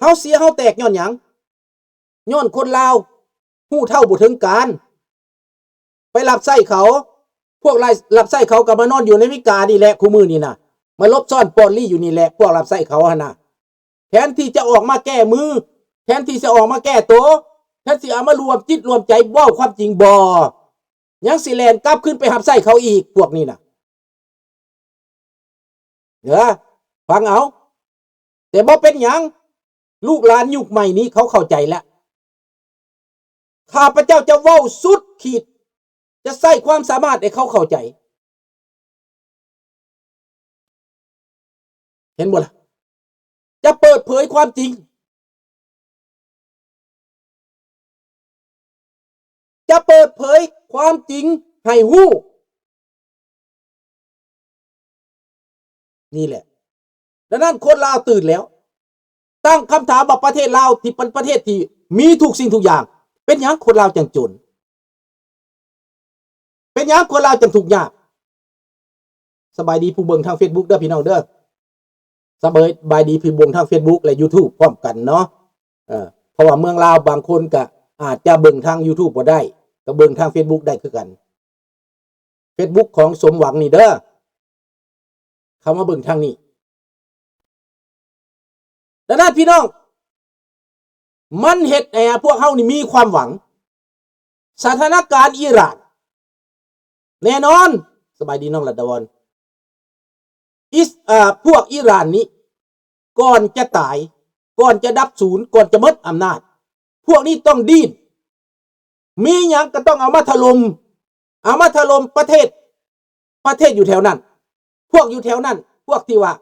ເຮົາເສຍເຮົາແຕກຍ້ອນຫຍັງ? ຍ້ອນຄົນລາວຮູ້ເທົ່າບໍ່ເຖິງການ ໄປຮັບໃຊ້ເຂົາ. ພວກລາຍ ຮັບໃຊ້ເຂົາກໍມານອນຢູ່ໃນອາເມລິການີ້ແຫຼະ ຄູ່ມື້ນີ້ນະ ມາຫຼົບຊ້ອນປ່ອນລີ້ຢູ່ນີ້ແຫຼະ ພວກຮັບໃຊ້ເຂົາຫັ້ນນະ. ແທນທີ່ຈະອອກມາແກ້ມື ແທນທີ່ຈະອອກມາແກ້ໂຕ ແທນທີ່ເອົາມາລວມຈິດລວມໃຈເວົ້າຄວາມຈິງ ບໍ່ ຍັງຊິແລ່ນກັບຄືນໄປຮັບໃຊ້ເຂົາອີກ ພວກນີ້ນະ. ເອີ ຟັງເອົາ ແຕ່ບໍ່ເປັນຫຍັງ ລູກຫຼານຍຸກໃໝ່ນີ້ເຂົາເຂົ້າໃຈແລ້ວ. ຂ້າພະເຈົ້າຈະເວົ້າສຸດຂີດ ຈະໃຊ້ຄວາມສາມາດໃຫ້ເຂົາເຂົ້າໃຈ. ເຫັນບໍ່ລະ? ຈະເປີດເຜີຍຄວາມຈິງ ຈະເປີດເຜີຍຄວາມຈິງໃຫ້ຮູ້. ນີ້ແຫຼະ ດັ່ງນັ້ນຄົນລາວຕື່ນແລ້ວ ຕັ້ງຄຳຖາມວ່າປະເທດລາວທີ່ເປັນປະເທດທີ່ມີທຸກສິ່ງທຸກຢ່າງ ເປັນຫຍັງຄົນລາວຈັ່ງຈົນ? ເປັນຫຍັງຄົນລາວຈັ່ງທຸກຍາກ? ສະບາຍດີຜູ້ເບິ່ງທາງເຟສບຸກເດີພີ່ນ້ອງເດີ ສະບາຍ ສະບາຍດີຜູ້ເບິ່ງທາງເຟສບຸກ ແລະ ຢູທູບພ້ອມກັນເນາະ. ເອີ ເພາະວ່າເມືອງລາວບາງຄົນກະອາດຈະເບິ່ງທາງຢູທູບບໍ່ໄດ້ ກະເບິ່ງທາງເຟສບຸກໄດ້ຄືກັນ. ເຟສບຸກຂອງສົມຫວັງນີ້ເດີ ເຂົ້າມາເບິ່ງທາງນີ້. ດັ່ງນັ້ນພີ່ນ້ອງ ມັນເຮັດໃຫ້ພວກເຮົານີ້ມີຄວາມຫວັງ. ສະຖານະການອີຣານ ແນ່ນອນ ສະບາຍດີນ້ອງລັດດາວອນ ອີ ເອີ ພວກອີຣານນີ້ ກ່ອນຈະຕາຍ ກ່ອນຈະດັບສູນ ກ່ອນຈະໝົດອຳນາດ ພວກນີ້ຕ້ອງດີ້ນ ມີຫຍັງກໍຕ້ອງເອົາມາຖະຫຼົ່ມ ເອົາມາຖະຫຼົ່ມປະເທດ ປະເທດຢູ່ແຖວນັ້ນ ພວກຢູ່ແຖວນັ້ນ ພວກທີ່ວ່າ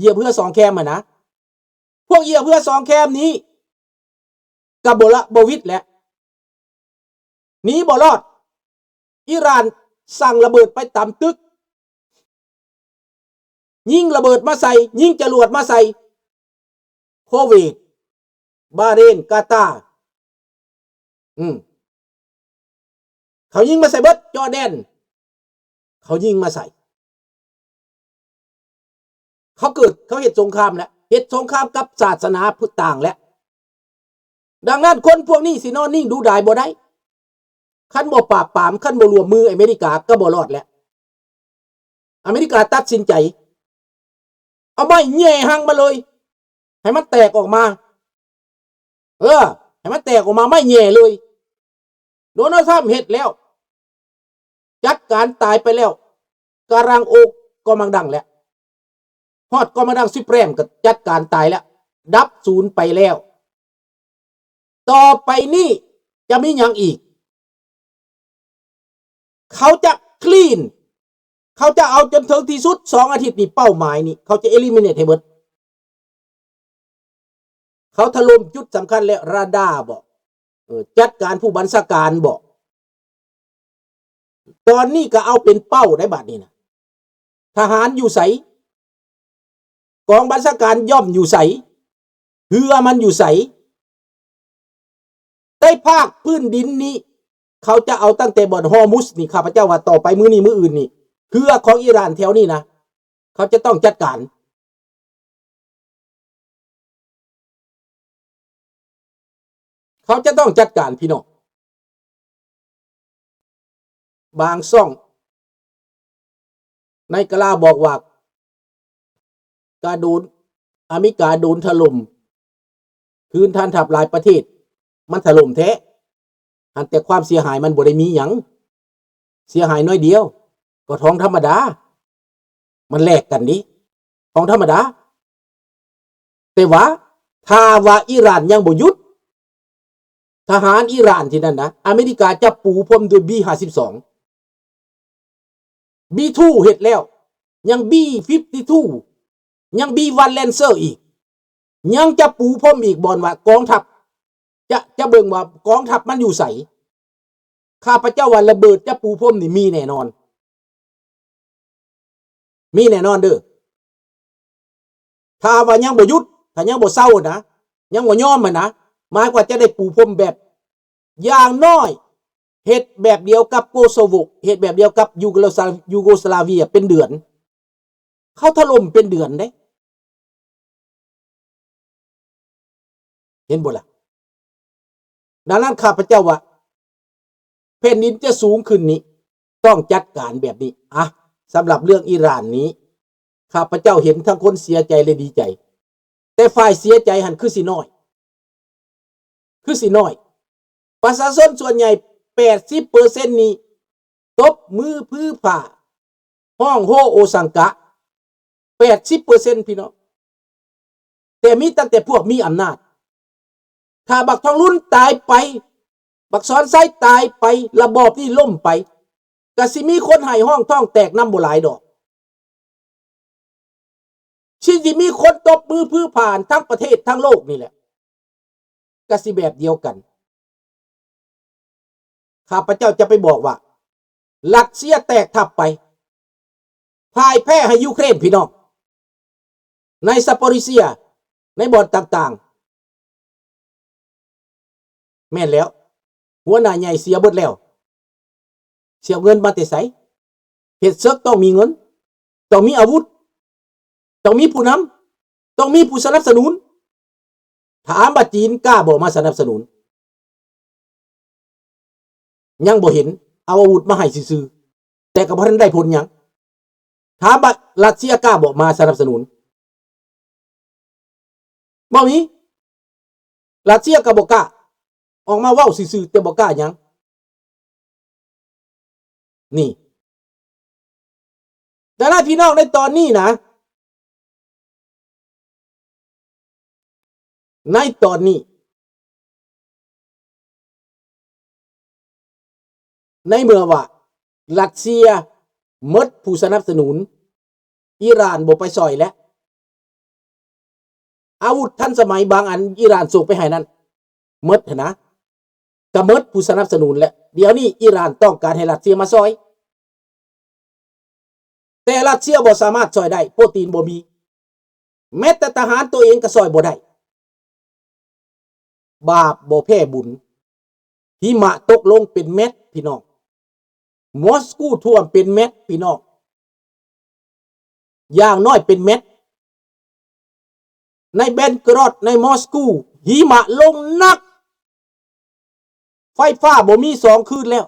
ຢຽບເຮືອສອງແຄມຫັ້ນນະ ພວກຢຽບເຮືອສອງແຄມນີ້ ກໍບໍ່ລະ ບໍ່ຫວິດແຫຼະ ໜີບໍ່ລອດ. ອີຣານສັ່ງລະເບີດໄປຕຳຕຶກ ຍິງລະເບີດມາໃສ່ ຍິງຈະຫຼວດມາໃສ່ ໂຄເວດ ບາເຣນ ກາຕາ ອືມ ເຂົາຍິງມາໃສ່ເບິດ ຈໍແດນ ເຂົາຍິງມາໃສ່ ເຂົາເກີດ ເຂົາເຮັດສົງຄາມແລ້ວ ເຮັດສົງຄາມກັບສາສະໜາພຸດຕ່າງແລ້ວ. ດັ່ງນັ້ນຄົນພວກນີ້ຊິນອນນິ່ງດູດາຍບໍ່ໄດ້ ຄັນບໍ່ປາບປາມ ຄັນບໍ່ຮ່ວມມືອາເມລິກາກໍບໍ່ລອດແຫຼະ. ອາເມລິກາຕັດສິນໃຈ ເອົາໄມ້ແຫຍ່ຮັງມັນເລີຍ ໃຫ້ມັນແຕກອອກມາ ເອີ ໃຫ້ມັນແຕກອອກມາ ໄມ້ແຫຍ່ເລີຍ. ໂດນັລທຣຳເຮັດແລ້ວ ຈັດການຕາຍໄປແລ້ວ ກາຣັງໂອກກໍມັງດັງແລ້ວ ຮອດກໍມັງດັງ ຊິແປຣມກໍຈັດການຕາຍແລ້ວ ດັບສູນໄປແລ້ວ. ຕໍ່ໄປນີ້ຈະມີຫຍັງອີກ? ເຂົາຈະ clean ເຂົາຈະເອົາຈົນເຖິງທີ່ສຸດ ສອງອາທິດນີ້ ເປົ້າໝາຍນີ້ ເຂົາຈະ eliminate ໃຫ້ເບິດ. ເຂົາຖະຫຼົ່ມຈຸດສຳຄັນແລ້ວ ຣາດາບໍ? ເອີ ຈັດການຜູ້ບັນຊາການບໍ? ຕອນນີ້ກໍເອົາເປັນເປົ້າໄດ໋ບາດນີ້ນະ. ທະຫານຢູ່ໃສ? ກອງບັນຊາການຢ່ອມຢູ່ໃສ? ເຮືອມັນຢູ່ໃສ? ໃນພາກພື້ນດິນນີ້ ເຂົາຈະເອົາຕັ້ງແຕ່ບ່ອນຮອມຸສນີ້ ຂ້າພະເຈົ້າວ່າຕໍ່ໄປມື້ນີ້ມື້ອື່ນນີ້ ເຮືອຂອງອີຣານແຖວນີ້ນະ ເຂົາຈະຕ້ອງຈັດການ. ເຂົາຈະຕ້ອງຈັດການພີ່ນ້ອງ. ບາງຊ່ອງໃນກະລາວບອກວ່າ ກະໂດນ ອາເມລິກາໂດນຖະຫຼົ່ມ ຄືນຖານທັບຫຼາຍປະເທດ ມັນຖະຫຼົ່ມແທ້ ຫັ້ນແຕ່ຄວາມເສຍຫາຍມັນບໍ່ໄດ້ມີຫຍັງ ເສຍຫາຍໜ້ອຍດຽວ ກໍຂອງທຳມະດາ ມັນແລກກັນເດ້ ຂອງທຳມະດາ. ແຕ່ວ່າຖ້າວ່າອີຣານຍັງບໍ່ຢຸດ ທະຫານອີຣານທີ່ນັ້ນນະ ອາເມລິກາຈະປູພົ່ມດ້ວຍ ບີ ຫ້າສິບສອງ ບີ ທູ ເຮັດແລ້ວ ຍັງ ບີ ຟິຟຕີທູ ຍັງ ບີ ວັນ ແລນເຊີ ອີກ ຍັງຈະປູພົ່ມອີກ ບ່ອນວ່າກອງທັບ ຈະ ຈະເບິ່ງວ່າກອງທັບມັນຢູ່ໃສ. ຂ້າພະເຈົ້າວ່າລະເບີດຈະປູພົ່ມນີ້ມີແນ່ນອນ ມີແນ່ນອນເດີ້. ຖ້າວ່າຍັງບໍ່ຢຸດ ຖ້າຍັງບໍ່ເຊົານະ ຍັງບໍ່ຍອມຫັ້ນນະ ໝາຍຄວາມວ່າຈະໄດ້ປູພົ່ມແບບ ຢ່າງໜ້ອຍເຮັດແບບດຽວກັບໂກໂຊໂວ ເຮັດແບບດຽວກັບຢູໂກສລາ ຢູໂກສລາເວຍເປັນເດືອນ. ເຂົາຖະຫຼົ່ມເປັນເດືອນເດ້. ຫັນບໍ່ລະ? ດັ່ງນັ້ນ ຂ້າພະເຈົ້າວ່າ ແຜ່ນດິນຈະສູງຂຶ້ນນີ້ ຕ້ອງຈັດການແບບນີ້. ອະ ສຳລັບເລື່ອງອີຣານນີ້ ຂ້າພະເຈົ້າເຫັນທັງຄົນເສຍໃຈ ແລະ ດີໃຈ, ແຕ່ຝ່າຍເສຍໃຈຫັ້ນຄືຊິນ້ອຍ ຄືຊິນ້ອຍ. ປະຊາຊົນສ່ວນໃຫຍ່ ແປດສິບເປີເຊັນນີ້ ຕົບມືຜືຜາ ຮ້ອງໂຮໂອສັງກະ ແປດສິບເປີເຊັນ ພີ່ນ້ອງ, ແຕ່ມີຕັ້ງແຕ່ພວກມີອຳນາດ. ຖ້າບັກທອງລຸນຕາຍໄປ, ບັກສອນໄຊຕາຍໄປ, ລະບອບນີ້ລົ້ມໄປ, ກະຊິມີຄົນໄຫ້ຮ້ອງທ້ອງແຕກນຳບໍ່ຫຼາຍດອກ. ຊິ ຊິມີຄົນຕົບມືຜືຜານທັງປະເທດທັງໂລກນີ້ແຫຼະ, ກະຊິແບບດຽວກັນ. ຂ້າພະເຈົ້າຈະໄປບອກວ່າ ຣັດເຊຍແຕກທັບໄປ, ພ່າຍແພ້ໃຫ້ຢູເຄຣນ ພີ່ນ້ອງ, ໃນຊາໂປຣິເຊຍ, ໃນບ່ອນຕ່າງໆ. ແມ່ນແລ້ວ, ຫົວໜ້າໃຫຍ່ເສຍເບິດແລ້ວ. ຊິເອົາເງິນມາແຕ່ໃສ? ເຮັດເສິກຕ້ອງມີເງິນ, ຕ້ອງມີອາວຸດ, ຕ້ອງມີຜູ້ນຳ, ຕ້ອງມີຜູ້ສະໜັບສະໜູນ. ຖາມວ່າຈີນກ້າບໍ່ມາສະໜັບສະໜູນ? ຍັງບໍ່ເຫັນ, ເອົາອາວຸດມາໃຫ້ຊື່ໆ, ແຕ່ກໍບໍ່ທັນໄດ້ຜົນຫຍັງ. ຖາມວ່າຣັດເຊຍກ້າບໍ່ມາສະໜັບສະໜູນ? ບໍ່ມີ. ຣັດເຊຍກໍບໍ່ກ້າ, ອອກມາເວົ້າຊື່ໆ ແຕ່ບໍ່ກ້າຫຍັງ. ນີ້ ແຕ່ລະພີ່ນ້ອງໃນຕອນນີ້ນະ, ໃນຕອນນີ້ ໃນເມື່ອວ່າຣັດເຊຍໝົດຜູ້ສະໜັບສະໜູນ, ອີຣານບໍ່ໄປຊ່ອຍແລ້ວ. ອາວຸດທັນສະໄໝບາງອັນ ອີຣານສົ່ງໄປໃຫ້ນັ້ນໝົດຫັ້ນນະ, ກະໝົດຜູ້ສະໜັບສະໜູນແລ້ວ. ດຽວນີ້ອີຣານຕ້ອງການໃຫ້ຣັດເຊຍມາຊ່ອຍ, ແຕ່ຣັດເຊຍບໍ່ສາມາດຊ່ອຍໄດ້, ໂປຕີນບໍ່ມີ, ແມ້ແຕ່ທະຫານໂຕເອງກໍຊ່ອຍບໍ່ໄດ້. ບາບບໍ່ແພ້ບຸນ. ຫິມະຕົກລົງເປັນແມັດພີ່ນ້ອງ, ມອສກູທ່ວມເປັນແມັດພີ່ນ້ອງ, ຢ່າງໜ້ອຍເປັນແມັດ. ໃນເບນກຣອດ ໃນມອສກູ ຫິມະລົງໜັກ, ໄຟຟ້າບໍ່ມີສອງຄືນແລ້ວ.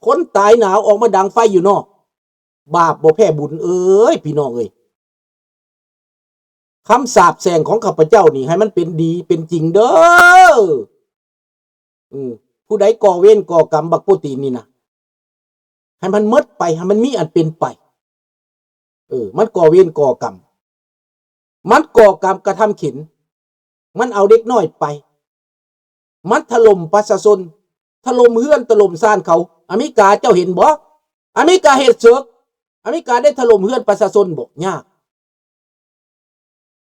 ຄົນຕາຍໜາວອອກມາດັງໄຟຢູ່ນອກ. ບາບບໍ່ແພ້ບຸນເອີຍ ພີ່ນ້ອງເອີຍ. ຄຳສາບແຊ່ງຂອງຂ້າພະເຈົ້ານີ້ ໃຫ້ມັນເປັນດີເປັນຈິງເດີ້. ອື ຜູ້ໃດກໍ່ເວນກໍ່ກຳບັກໂປຕີນນີ້ນະ, ໃຫ້ມັນໝົດໄປ, ໃຫ້ມັນມີອັນເປັນໄປ. ເອີ ມັນກໍ່ເວນກໍ່ກຳ, ມັນກໍ່ກຳກະທຳເຂັນ, ມັນເອົາເດັກນ້ອຍໄປ, ມັນຖະຫຼົ່ມປະຊາຊົນ, ຖະຫຼົ່ມເຮືອນຖະຫຼົ່ມຊານເຂົາ. ອາເມລິກາເຈົ້າເຫັນບໍ່? ອາເມລິກາເຮັດເສິກ, ອາເມລິກາໄດ້ຖະຫຼົ່ມເຮືອນປະຊາຊົນບໍ່? ຍາກ.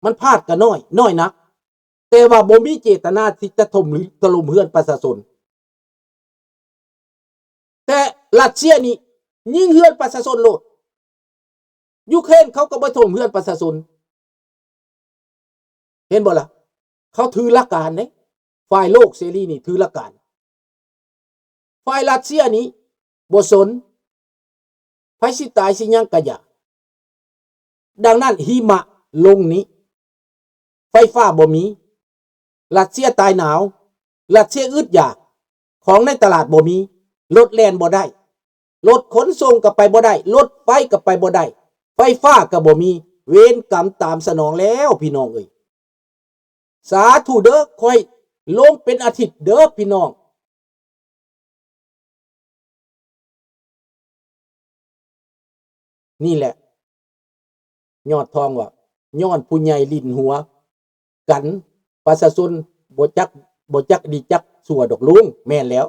ມັນພາດກໍນ້ອຍ, ນ້ອຍໜັກ, ແຕ່ວ່າບໍ່ມີເຈດຕະນາທີ່ຈະຖົມ ຖະຫຼົ່ມເຮືອນປະຊາຊົນ. ແຕ່ຣັດເຊຍນີ້ຍິງເຮືອນປະຊາຊົນໂລດ. ຢູເຄຣນເຂົາກໍບໍ່ຖົມເຮືອນປະຊາຊົນ. ເຫັນບໍ່ລະ? ເຂົາຖືຫຼັກການເດ້. ຝ່າຍໂລກເສລີນີ້ຖືຫຼັກການ. ຝ່າຍຣັດເຊຍນີ້ບໍ່ສົນ, ໃຜຊິຕາຍຊິຫຍັງກະຢ່າ. ດັ່ງນັ້ນ ຫິມະລົງນີ້ ໄຟຟ້າບໍ່ມີ, ຣັດເຊຍຕາຍໜາວ, ຣັດເຊຍອຶດຢາກ, ຂອງໃນຕະຫຼາດບໍ່ມີ, ລົດແລ່ນບໍ່ໄດ້, ລົດຂົນສົ່ງກໍໄປບໍ່ໄດ້, ລົດໄຟກໍໄປບໍ່ໄດ້, ໄຟຟ້າກໍບໍ່ມີ, ເວນກຳຕາມສະໜອງແລ້ວ ພີ່ນ້ອງເອີຍ. ສາທຸເດີ້, ຂ້ອຍລົງເປັນອາທິດເດີ້ ພີ່ນ້ອງ. ນີ້ແຫຼະ ຍອດທອງວ່າ ຍ້ອນຜູ້ໃຫຍ່ຫຼິ້ນຫົວກັນ, ປະຊາຊົນບໍ່ຈັກ, ບໍ່ຈັກດີຈັກຊົ່ວດອກລຸງ. ແມ່ນແລ້ວ.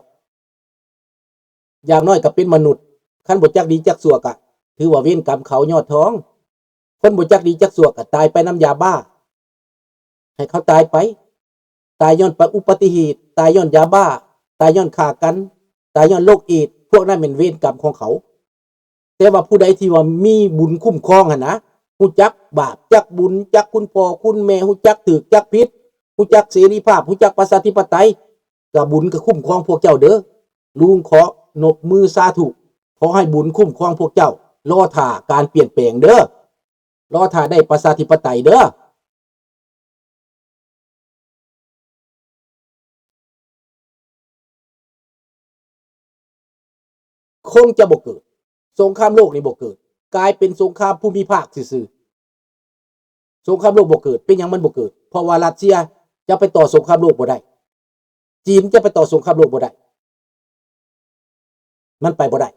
ຢ່າງໜ້ອຍກໍເປັນມະນຸດ, ຄັນບໍ່ຈັກດີຈັກຊົ່ວກະຖືວ່າເວນກຳເຂົາ ຍອດທອງ. ຄົນບໍ່ຈັກດີຈັກຊົ່ວກະຕາຍໄປນຳຢາບ້າ, ໃຫ້ເຂົາຕາຍໄປ. ຕາຍຍ້ອນປະ ອຸປະຕິເຫດ, ຕາຍຍ້ອນຢາບ້າ, ຕາຍຍ້ອນຂ້າກັນ, ຕາຍຍ້ອນໂລກເອດ, ພວກນັ້ນແມ່ນເວນກຳຂອງເຂົາ. ແຕ່ວ່າຜູ້ໃດທີ່ວ່າມີບຸນຄຸ້ມຄອງຫັ້ນນະ, ຮູ້ຈັກບາບຈັກບຸນ, ຈັກຄຸນພໍ່ຄຸນແມ່, ຮູ້ຈັກຖືກຈັກຜິດ, ຮູ້ຈັກເສລີພາບ, ຮູ້ຈັກປະຊາທິປະໄຕ, ກະບຸນກະຄຸ້ມຄອງພວກເຈົ້າເດີ້. ລຸງຂໍນົບມືສາທຸ, ຂໍໃຫ້ບຸນຄຸ້ມຄອງພວກເຈົ້າ. ລໍຖ້າການປ່ຽນແປງເດີ້, ລໍຖ້າໄດ້ປະຊາທິປະໄຕເດີ້. ຄົງຈະບໍ່ເກີດ. ສົງຄາມໂລກນີ້ບໍ່ເກີດ, ກາຍເປັນສົງຄາມພູມິພາກຊື່ໆ. ສົງຄາມໂລກບໍ່ເກີດ. ເປັນຫຍັງມັນບໍ່ເກີດ? ເພາະວ່າຣັດເຊຍຈະໄປຕໍ່ສົງຄາມໂລກບໍ່ໄດ້, ຈີນຈະໄປຕໍ່ສົງຄາມໂລກບໍ່ໄດ້. ມັນໄປບໍ່ໄດ້.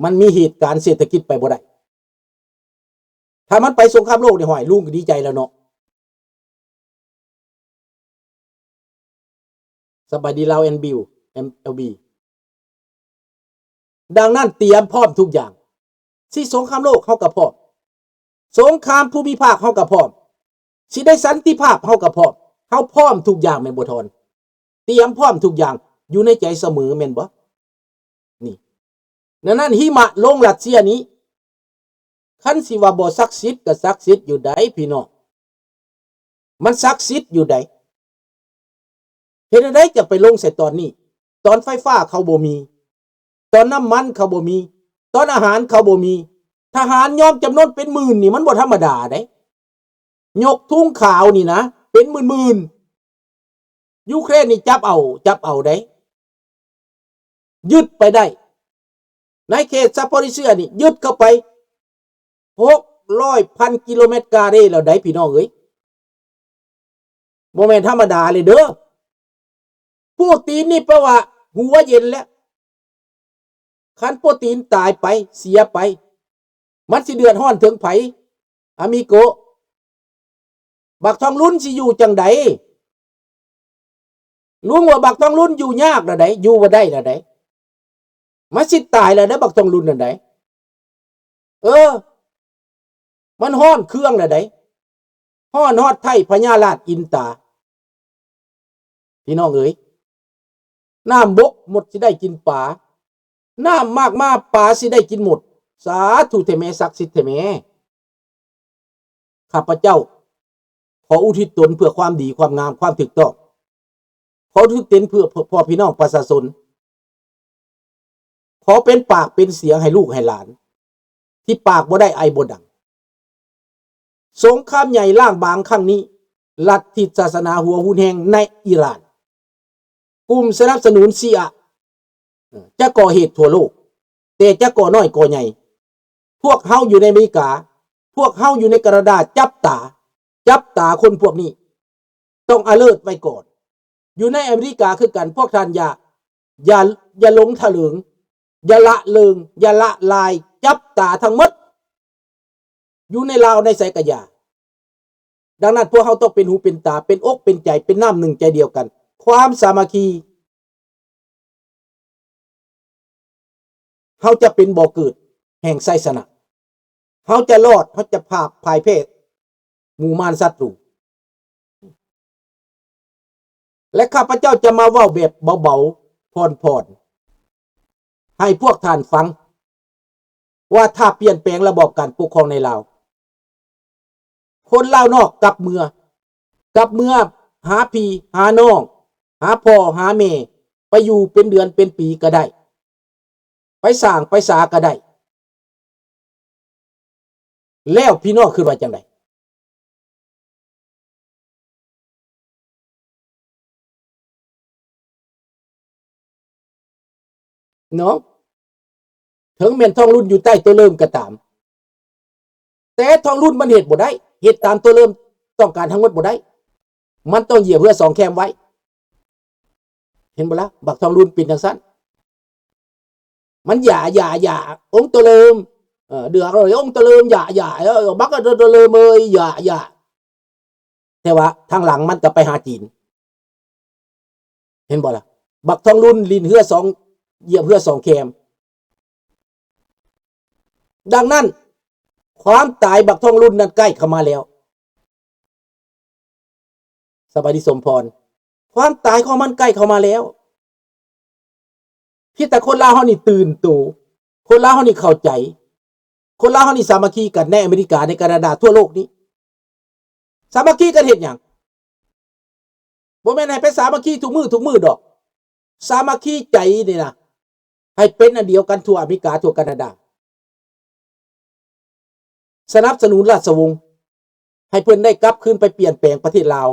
ມັນມີເຫດການເສດຖະກິດໄປບໍ່ໄດ້. ຖ້າມັນໄປສົງຄາມໂລກນີ້ ຫ້ອຍ ລຸງກໍດີໃຈແລ້ວເນາະ. ສະບາຍດີ ລາວແອນ ບິວ ເອັມ ແອລ ບີ. ດັ່ງນັ້ນຕຽມພ້ອມທຸກຢ່າງ. ຊິສົງຄາມໂລກເຮົາກໍພ້ອມ. ສົງຄາມພູມິພາກເຮົາກໍພ້ອມ. ຊິໄດ້ສັນຕິພາບເຮົາກໍພ້ອມ. ເຮົາພ້ອມທຸກຢ່າງແມ່ນບໍ່ທອນ? ຕຽມພ້ອມທຸກຢ່າງຢູ່ໃນໃຈສະເໝີແມ່ນບໍ່? ນີ້. ນັ້ນ ນັ້ນ ຫິມະລົງຣັດເຊຍນີ້ ຄັນຊິວ່າບໍ່ສັກສິດກໍສັກສິດຢູ່ໃດ໋ພີ່ນ້ອງ. ມັນສັກສິດຢູ່ໃດ໋. ເຮັດແນວໃດຈະໄປລົງໃສ່ຕອນນີ້? ຕອນໄຟຟ້າເຂົາບໍ່ມີ, ຕອນນ້ຳມັນເຂົາບໍ່ມີ, ຕອນອາຫານເຂົາບໍ່ມີ. ທະຫານຍອມຈຳນົນເປັນໝື່ນນີ້ ມັນບໍ່ທຳມະດາເດ້. ຍົກທຸງຂາວນີ້ນະ ເປັນໝື່ນໆ. ຢູເຄຣນນີ້ຈັບເອົາ, ຈັບເອົາເດ້. ຍຶດໄປໄດ້. ໃນເຂດຊາໂປລິເຊຍນີ້ ຍຶດເຂົ້າໄປຫົກຮ້ອຍພັນກິໂລແມັດກາເຣແລ້ວໃດ໋ພີ່ນ້ອງເອີຍ. ບໍ່ແມ່ນທຳມະດາເລີຍເດີ. ປູຕິນນີ້ແປວ່າຫົວເຢັນແລ້ວ. ຄັນປູຕິນຕາຍໄປ, ເສຍໄປ, ມັນຊິເດືອດຮ້ອນເຖິງໃຜ? ອາມິໂກ. ບັກທອງລຸນຊິຢູ່ຈັ່ງໃດ? ລຸງວ່າບັກທອງລຸນຢູ່ຍາກແລ້ວໃດ໋, ຢູ່ບໍ່ໄດ້ແລ້ວໃດ໋. ມັນຊິຕາຍແລ້ວໃດ໋ ບັກທອງລຸນນັ້ນໃດ໋. ເອີ ມັນຮ້ອນເຄື່ອງແລ້ວໃດ໋. ຮ້ອນຮອດໄທພະຍາລາດອິນຕາ. ພີ່ນ້ອງເອີຍ, ນ້ຳບົກໝົດຊິໄດ້ກິນປາ, ນ້ຳມາກມາປາຊິໄດ້ກິນໝົດ. ສາທຸແທ້ແມ້, ສັກສິດແທ້ແມ້. ຂ້າພະເຈົ້າຂໍອຸທິດຕົນເພື່ອຄວາມດີ, ຄວາມງາມ, ຄວາມຖືກຕ້ອງ. ຂໍອຸທິດຕົນເພື່ອພໍ່ພີ່ນ້ອງປະຊາຊົນ. ຂໍເປັນປາກເປັນສຽງໃຫ້ລູກໃຫ້ຫຼານ ທີ່ປາກບໍ່ໄດ້ໄອບໍ່ດັງ. ສົງຄາມໃຫຍ່ລ້າງບາງຄັ້ງນີ້, ລັດທິສາສະໜາຫົວຮຸນແຮງໃນອີຣານ, ກຸ່ມສະໜັບສະໜູນຊີອະ ຈະກໍ່ເຫດທົ່ວໂລກ, ແຕ່ຈະກໍ່ນ້ອຍກໍ່ໃຫຍ່. ພວກເຮົາຢູ່ໃນອາເມລິກາ, ພວກເຮົາຢູ່ໃນການາດາ, ຈັບຕາ, ຈັບຕາຄົນພວກນີ້. ຕ້ອງອາເລີດໄວ້ກ່ອນ. ຢູ່ໃນອາເມລິກາຄືກັນ, ພວກທ່ານຢ່າ, ຢ່າ, ຢ່າຫຼົງທະເຫຼີງ, ຢ່າລະເລີງ, ຢ່າລະລາຍ, ຈັບຕາທັງໝົດ. ຢູ່ໃນລາວໃນໃສກະຢ່າ. ດັ່ງນັ້ນ ພວກເຮົາຕ້ອງເປັນຫູເປັນຕາ, ເປັນອົກເປັນໃຈ, ເປັນນ້ຳໜຶ່ງໃຈດຽວກັນ. ຄວາມສາມັກຄີ ເຮົາຈະເປັນບໍ່ເກີດແຫ່ງໄຊຊະນະ. ເຮົາຈະລອດ, ເຮົາຈະພາບພ່າຍແພ້ໝູ່ມານສັດຕູ. ແລະ ຂ້າພະເຈົ້າຈະມາເວົ້າແບບເບົາໆ ຜ່ອນໆ ໃຫ້ພວກທ່ານຟັງ ວ່າຖ້າປ່ຽນແປງລະບອບການປົກຄອງໃນລາວ, ຄົນລາວນອກກັບເມືອ, ກັບເມືອຫາພີ່ຫານ້ອງ, ຫາພໍ່ຫາແມ່, ໄປຢູ່ເປັນເດືອນເປັນປີກໍໄດ້, ໄປສ້າງໄປສາກໍໄດ້. ແລ້ວພີ່ນ້ອງຄິດວ່າຈັ່ງໃດ? ເນາະ, ເຖິງແມ່ນທອງລຸນຢູ່ໃຕ້ໂຕເລີ່ມກໍຕາມ, ແຕ່ທອງລຸນມັນເຮັດບໍ່ໄດ້, ເຮັດຕາມໂຕເລີ່ມຕ້ອງການທັງໝົດບໍ່ໄດ້, ມັນຕ້ອງຢຽບເຮືອສອງແຄມໄວ້. ເຫັນບໍ່ລະ? ບັກທອງລຸນເປັນຈັ່ງຊັ້ນ. ມັນຢ່າ, ຢ່າ, ຢ່າ, ອົງໂຕເລີ່ມ, ເອີ, ເດືອກເອີຍ, ອົງໂຕເລີ່ມ, ຢ່າ, ຢ່າ, ເອີ, ບັກໂຕເລີ່ມເອີຍ, ຢ່າ, ຢ່າ. ແຕ່ວ່າທາງຫຼັງມັນກໍໄປຫາຈີນ. ເຫັນບໍ່ລະ? ບັກທອງລຸນຫຼິ້ນເຮືອສອງ, ຢຽບເຮືອສອງແຄມ. ດັ່ງນັ້ນ, ຄວາມຕາຍບັກທອງລຸນນັ້ນໃກ້ເຂົ້າມາແລ້ວ. ສະບາຍດີສົມພອນ, ຄວາມຕາຍຂອງມັນໃກ້ເຂົ້າມາແລ້ວ. ເພຍແຕ່ຄົນລາວເຮົານີ້ຕື່ນໂຕ, ຄົນລາວເຮົານີ້ເຂົ້າໃຈ, ຄົນລາວເຮົານີ້ສາມັກຄີກັນໃນອາເມລິກາ, ໃນການາດາ, ທົ່ວໂລກນີ້. ສາມັກຄີກັນເຮັດຫຍັງ? ບໍ່ແມ່ນໃຫ້ໄປສາມັກຄີທຸກມື້, ທຸກມື້ດອກ. ສາມັກຄີໃຈນີ້ນະ, ໃຫ້ເປັນອັນດຽວກັນທົ່ວອາເມລິກາ, ທົ່ວການາດາ. ສະໜັບສະໜູນລາຊະວົງ ໃຫ້ເພິ່ນໄດ້ກັບຄືນໄປປ່ຽນແປງປະເທດລາວ,